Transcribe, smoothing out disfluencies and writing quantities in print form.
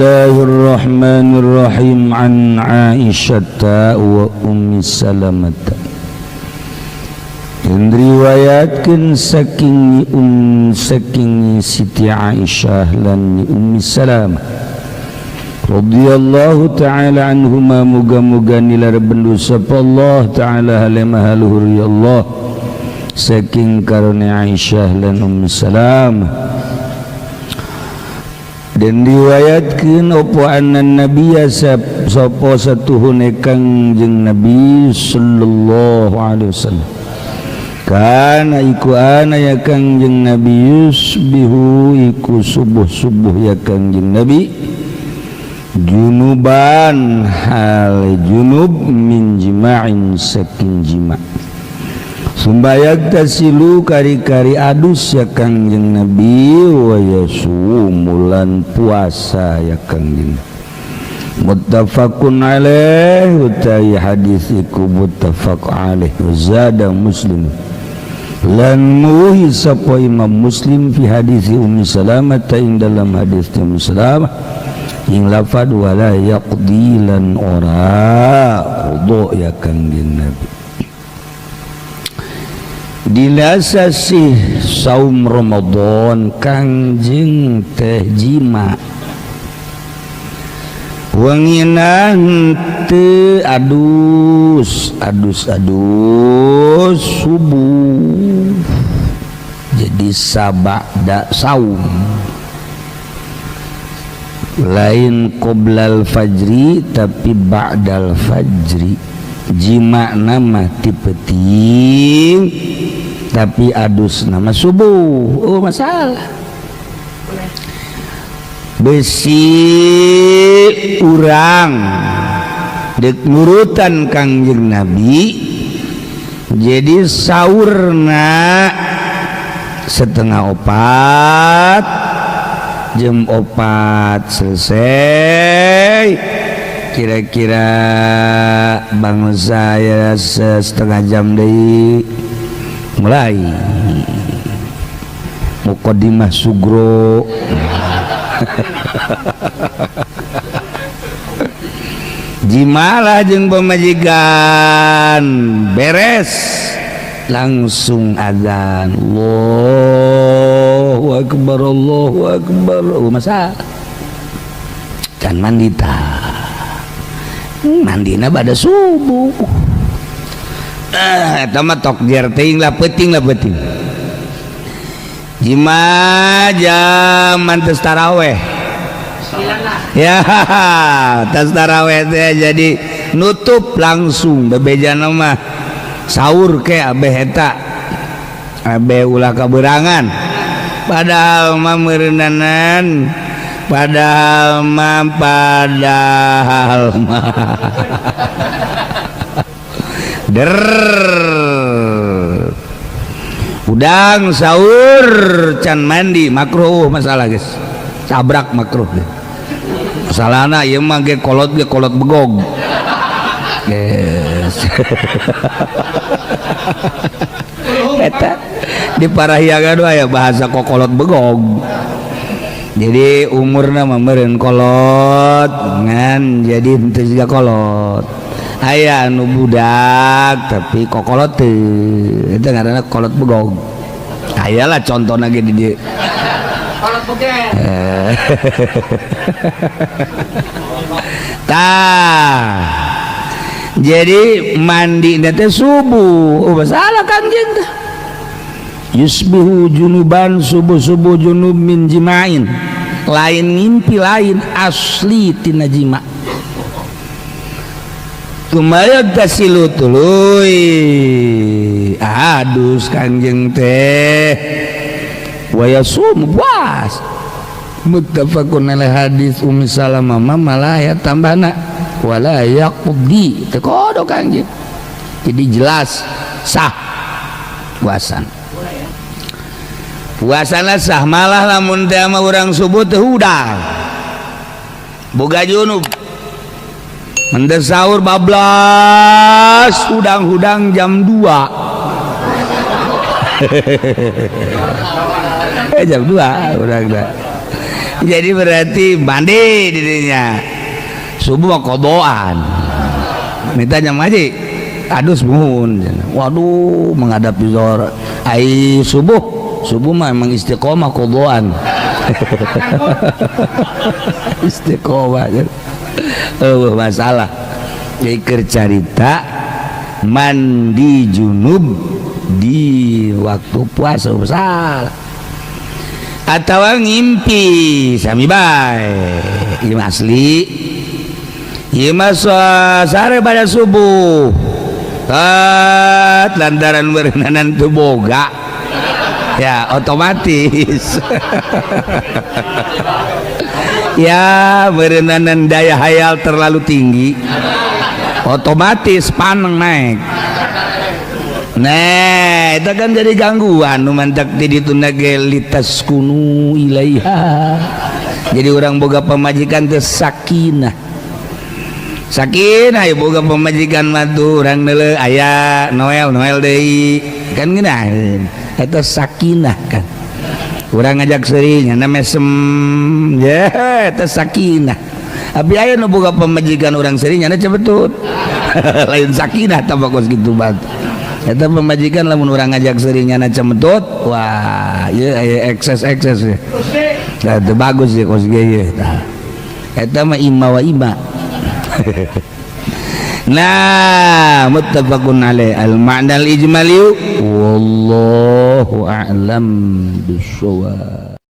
Bismillahirrahmanirrahim. An Aisyah wa Ummi Salamah. Dan riwayatkeun saking saking Siti Aisyah lan Ummi Salamah radhiyallahu taala anhuma, muga-muga nilar bendu sapa Allah taala halema luhur ya Allah saking karone Aisyah lan Ummi Salamah. Dan riwayatkeun opo anna nabiyya, sapa satuhune Kangjeng Nabi sallallahu alaihi wasallam, kana iku ana ya Kangjeng Nabi, yusbihu iku subuh-subuh ya Kangjeng Nabi, junuban hal junub, min jima'in saking jima', summa yagtasilu kari-kari adus ya Kangjeng Nabi, wa yasumu lan puasa ya Kangjeng. Muttafaqun alaih, utai hadis iku muttafaq alaih. Zada Muslim, lan muhi sapa Imam Muslim, fi hadis Ummi Salamah ing dalam hadis Ummi Salamah ing lafad wala yaqdi lan ora qada ya Kangjeng Nabi. Dina sasih saum Ramadan Kangjeng teh jima, wengina teu adus, adus adus subuh, jadi sabada saum, lain qoblal fajri tapi ba'dal fajri. Jima nama ti peuting tapi adus nama subuh. Oh, masalah besi urang dek nurutan Kangjeng Nabi, jadi saurna 3.30, jam 4 selesai, kira-kira bangun saya setengah jam dari mulai mukodimah sugro, jimalah jeung pemajikan, beres langsung azan, Allahu akbar, Allahu akbar. Oh, masa can mandi tah? Mandina pada subuh. Eh, eta mah tokjer teuing lah, peuting lah, peuting jima jam mantes taraweh ya, tas taraweh teh jadi nutup langsung bebejana mah sahur ke abeh eta abeh ulah kaberangan, padahal mah meureunanan, padahal mah der udang sahur can mandi makruh, masalah guys, tabrak makruh deh. Masalahna ieu mah ge kolot, ge kolot begog, yes. Eta di Parahyangan aya bahasa kokolot begog, jadi umurna mah meureun kolot ngan jadi henteu siga kolot. Aya anu budak tapi kokolot teu, eta ngaranna kolot begog. Aya lah contohna ge di dieu. Kolot begen. Eh. Tah, jadi mandi teh subuh. Oh, masalah Kangjeng teh yusbihu junuban, subuh-subuh junub, min jima'in, lain ngimpi, lain, asli tina jima. Summa yagtasilu tuluy adus Kangjeng teh, wa yasum puas. Muttafaqun alaih. Hadis Ummi Salamah mah malah ya tambahna wala yaqdi, teu kodo Kangjeng, jadi jelas sah puasan, puasana sah. Malah lamun teh mah urang subuh teh hudang boga junub, mende sahur bablas, hudang-hudang jam 2, eh, jam 2 urang dah. Jadi berarti mandi dirinya subuh mah qodoan, minta ngaji adus muhun. Waduh, menghadapi zuhur ai subuh, subuh mah emang istiqomah qodoan, istiqomah. Oh, masalah jadi keur carita mandi junub di waktu puasa salah atau ngimpi sami bae. Ieu mah asli, ieu mah sare pada subuh. Tat, lantaran berenanan teu boga ya, otomatis ya berenanan daya hayal terlalu tinggi, otomatis paneng naik. Nah, itu kan jadi gangguan nu mantak di ditu ge litaskunu ilaiha. Jadi orang boga pamajikan teh sakinah, sakinah ya. Boga pamajikan mah tuh urang neuleuh aya Noel, Noel deui kan ngeunaheun, eta sakinah kan. Urang ngajak seuri nya mesem ya, eta sakinah. Tapi aya nu boga pamajikan, urang seuri nya cebetut, lain sakinah tambah kos kitu banget. Eta pamajikan lamun urang ngajak seuri nyana cemedot, wah, ieu aya ekses-ekses ya. Nah, itu bagus ya kos ge ye. Tah. Eta mah ima wa ima. Nah, muttafaqun alaih al ma'na al ijmali, wallahu a'lam bissawab.